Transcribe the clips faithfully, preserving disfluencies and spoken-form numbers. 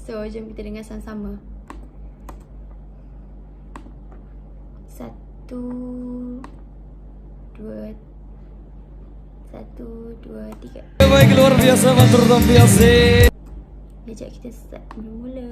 So, jom kita dengar sama-sama. Satu, dua, satu, dua, tiga. Baik, luar biasa, matur tampi asih. Kejap, kita start mula-mula.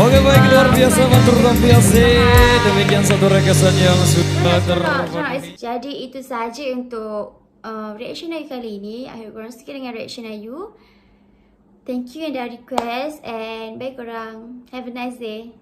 Oke, baik, luar biasa, matur tampi asih. Demikian satu ringkesan yang sudah ter Jadi itu saja untuk uh, reaction Ayu kali ini. I hope korang suka dengan reaction Ayu. Thank you yang dah request and bye korang. Have a nice day.